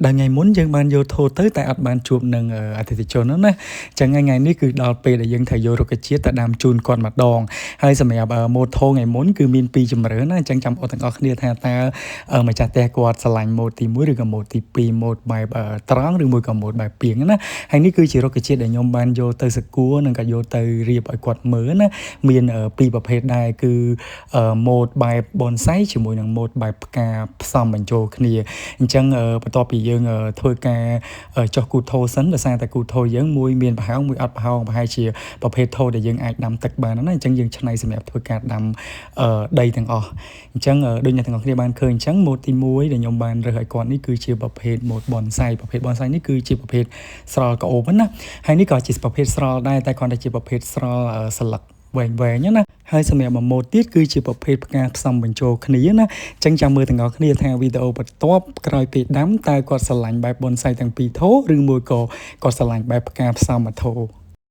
ដល់ថ្ងៃមុនយើងបានយកថូទៅតែអត់បានជួបនឹងអតិថិជនហ្នឹងណាអញ្ចឹងថ្ងៃនេះគឺដល់ពេលដែលយើងត្រូវយករុក្ខជាតិទៅដាំជូនគាត់ម្ដងហើយសម្រាប់ម៉ូតូថ្ងៃមុនគឺមានពីរជម្រើសណាអញ្ចឹងចាំអត់ទាំងអស់គ្នាថាតើម្ចាស់ផ្ទះគាត់ស្រឡាញ់ម៉ូតទី1ឬក៏ម៉ូតទី2ម៉ូតបែបត្រង់ឬមួយក៏ម៉ូតបែបពីងណាហើយនេះគឺជារុក្ខជាតិដែលខ្ញុំបានយកទៅសកួរនិងក៏យកទៅរៀបឲ្យគាត់មើលណាមានពីរប្រភេទដែរគឺម៉ូតបែបបនសៃជាមួយនឹងម៉ូតបែបផ្កាផ្សំបញ្ចូលគ្នាអញ្ចឹងបន្ទាប់ពីយើងធ្វើការចុះគូថូសិនដោយសារតែគូថូយើងមួយមានប្រហោងមួយអត់ប្រហោងប្រហែលជាប្រភេទថូដែលយើងអាចដាំទឹកបានណាអញ្ចឹងយើងឆ្នៃសម្រាប់ធ្វើការដាំដីទាំងអស់អញ្ចឹងដូចអ្នកទាំងអស់គ្នាបានឃើញអញ្ចឹងម៉ូតទី1ដែលខ្ញុំបានរើសឲ្យគាត់នេះគឺជាប្រភេទម៉ូតបនសៃប្រភេទបនសៃនេះគឺជាប្រភេទស្រល់ក្អូបណាហើយនេះក៏ជាប្រភេទស្រល់ដែរតែគ្រាន់តែជាប្រភេទស្រល់ស្លឹកវែងវែងណាហើយសម្រាប់មួយម៉ូតទៀតគឺជាប្រភេទផ្កាផ្សំបញ្ចូលគ្នាណាអញ្ចឹងចាំមើលទាំងអស់គ្នាថាវីដេអូបន្ទាប់ក្រោយពេលដាំតើគាត់ស្រឡាញ់បែបបនសៃទាំងពីរថូឬមួយក៏គាត់ស្រឡាញ់បែបផ្កាផ្សំមួយថូ។